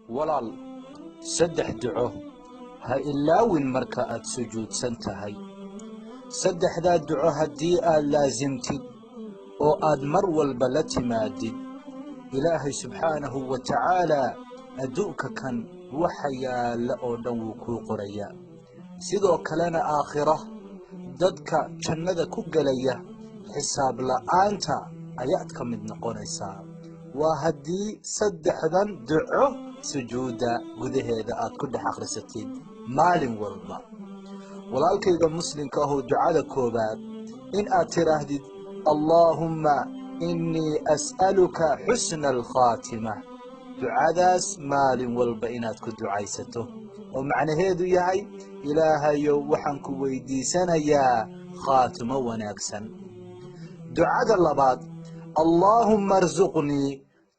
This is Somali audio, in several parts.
Walaal, saddex duco ha ilaawin marka aad sujuudsan tahay. Saddexdaa duco haddii aad laasimtid oo aad mar walba la timaadid, Ilaahay subxaanahu wa tacaalaa adduunka kan waxa yaalla oo dhan wuu kuu qorayaa. Sidoo kalena aakhiro dadka jannada ku gelaya xisaab la'aanta ayaad ka mid noqonaysaa. Waa haddii saddexdan duco sujuudda gudaheeda aad ku dhex akhrisatid maalin walba. Walaalkayga muslimka ahow, ducada koowaad in aad tidhaahdid: "Allaahumma innii as'aluka xusna alkhaatima." Ducadaas maalin walba inaad ku ducaysato, oo macnaheedu yahay: Ilaahayow, waxaan ku weydiisanayaa khaatimo wanaagsan. Ducada labaad: "Allaahumma arsuqnii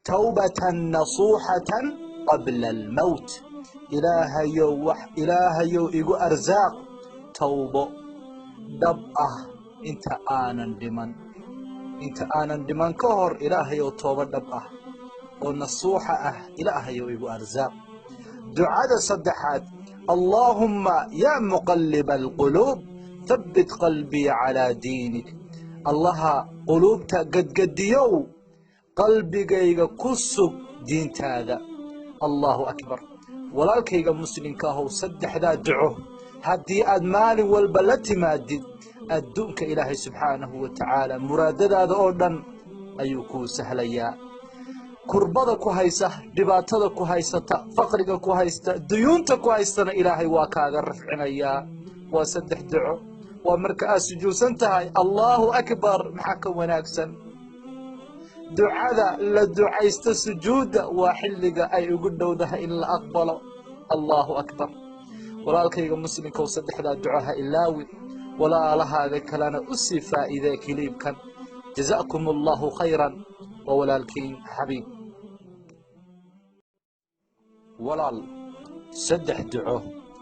tawbatan nasuuxatan qabla almowt." Ilaahayow, wax Ilaahayow igu arsaaq tawbo dhab ah inta aanan dhiman. Inta aanan dhiman ka hor, Ilaahayow, toobo dhab ah oo nasuuxa ah Ilaahayow igu arsaaq. Ducada saddexaad: "Allaahumma yaa muqalliba alquluub, thabbit qalbii calaa diinik." Allaha quluubta gadgadiyow, qalbigayga ku sug diintaada. Allahu akbar! Walaalkayga muslimka ahow, saddexdaa duco haddii aad maalin walba la timaadid, adduunka Ilaahay subxaanahu wa tacaala muraadadaada oo dhan ayuu kuu sahlayaa. Kurbada ku haysa, dhibaatada ku haysata, faqriga ku haysta, duyuunta ku haystana Ilaahay waa kaaga rafcinayaa. Waa saddex duco, waa marka aad sujuudsan tahay. Allahu akbar! Maxaa ka wanaagsan ducada la ducaysto? Sujuudda waa xilliga ay ugu dhowdahay in la aqbalo. Allahu akbar! Walaalkayga muslimkow, saddexdaa duco ha ilaawin. Walaalahaaga kalena u sii faa'iidee clipkan. Jazaakum Allahu khayran. Waa walaalkiin Xabiib. Walaal, saddex duco.